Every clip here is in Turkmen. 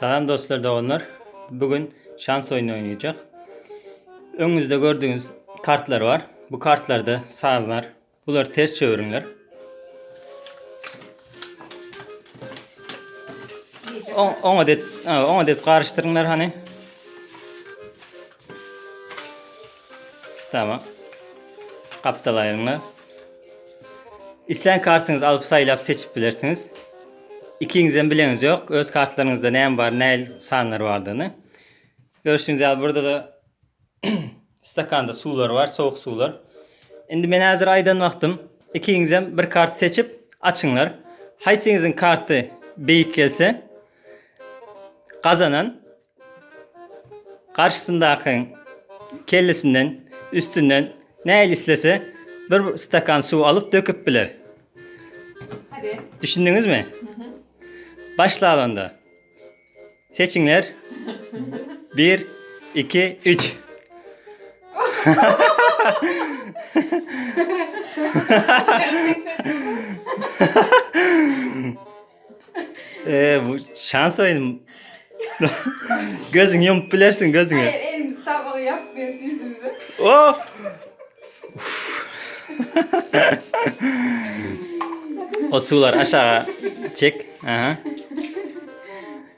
Salam dostlar doganlar. Bugün şans oyunu oynayacak. Önünüzde gördüğünüz kartlar var. Bu kartlarda sanlar. Bunları ters çevirinler. Oňa det, oňa det garyşdyryňlar hani. Tamam. Gapdalaýyňlar. Islän kartyňyzy alyp saýlap seçip bilersiňiz. Ikiňizem bileňiz ýok, öz kartlaryňyzda näme bar, näl sanlar bardygyny. Görşüňiz ýaly burada da stakanda suwlar bar, sowuk suwlar. Indi men häzir aýdan wagtym ikiňizem bir kart seçip açyňlar. Haýsyňyzyň karty beýik gelse gazanan Garşysyndakyň kellesinden, üstünden nähili islese bir stakan suw alyp döküp biler. Hadi. Düşündiňizmi? Başlaly onda. Seçiňler. 1 2 3. Ee, bu şans oyunu. Gözüňi ýumup bilersiň gözüňi. Hayır elimizi tabağı yapmıyoruz yüzümüzü. Oh! O suwlar aşaga çek. Aha.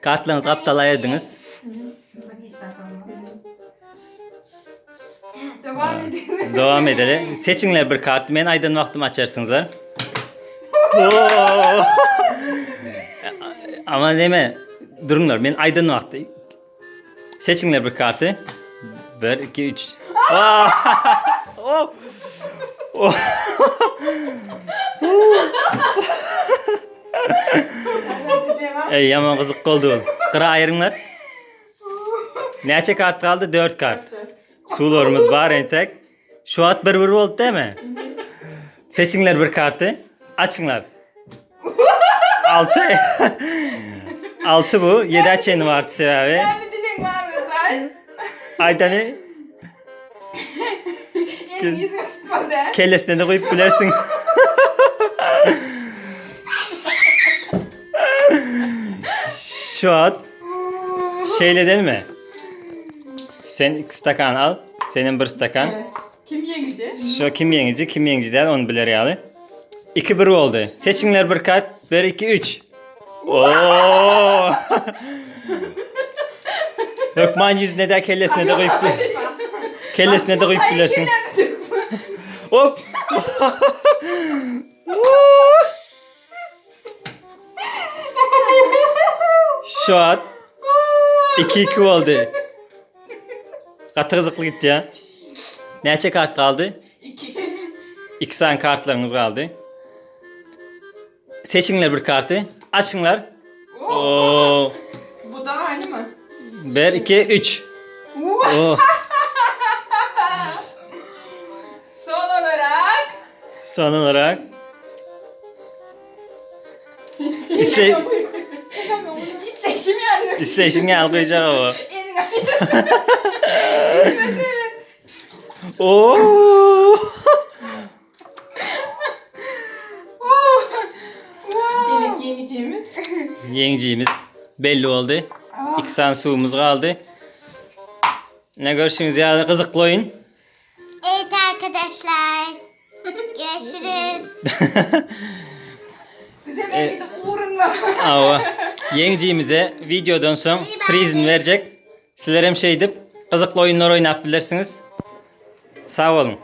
Kartlaryňyzy gapdala aýyrdyňyz. Devam edelim. Dowam edeli. Seçiňler bir kart. Men aýdan wagtym açarsyňyzlar. Oo! Ama neme? Duruňlar. Men aýdan wagty. Seçiňler bir karty. 1 2 3. Oh! Oh! Hadi devam. Ey ýaman gyzyk boldy bu. Gyra aýryňlar. Näçe kart galdy? 4 kart. Suwlarymyz bar entek. Şu wagt bir bir boldy dämi? Seçiňler bir karty. Açyňlar. 6. 6 bu. 7 çenli bardy sebäbi. Ben bir dilek var mı sen? Aýdany Elini yüzüne tutma de. kellesine de goýup bilersiň. Şu wagt şeýle delmi? Sen iki stakan al. Senin bir stakan. Evet. Kim yenici? Şu kim ýeňiji, kim ýeňiji däl ony biler ýaly. 2-1 boldy. Seçiňler bir kart. 1 2 3. Oo! Hökman ýüzüne de kellesine de goýup Kellesine de goýup bilersiň. Hop! Şu at 2-2 boldy. Gaty gyzykly gitdi ya. Näçe kart galdy? 2. 2 sany kartlaryňyz galdy. Seçiňler bir karty. Açyňlar. Oo. Bu da aynı mı? 1 2 3. Oo. Son olarak Son olarak İsle İsteşim yani. isleşiň ýaly goýjak o. Elin Oo. Demek yeneceğimiz. Ýeňijimiz belli boldy. 2 sany suwumyz galdy. Ne görşüňiz ýaly gyzykly oýun. Evet arkadaşlar. Görüşürüz. Bize ben gidip uğruna. Awa. Ýeňijimize wideodan soň prizini berjek. Sizler hem şeýdip gyzykly oýunlar oýnap bilersiňiz. Sag boluň.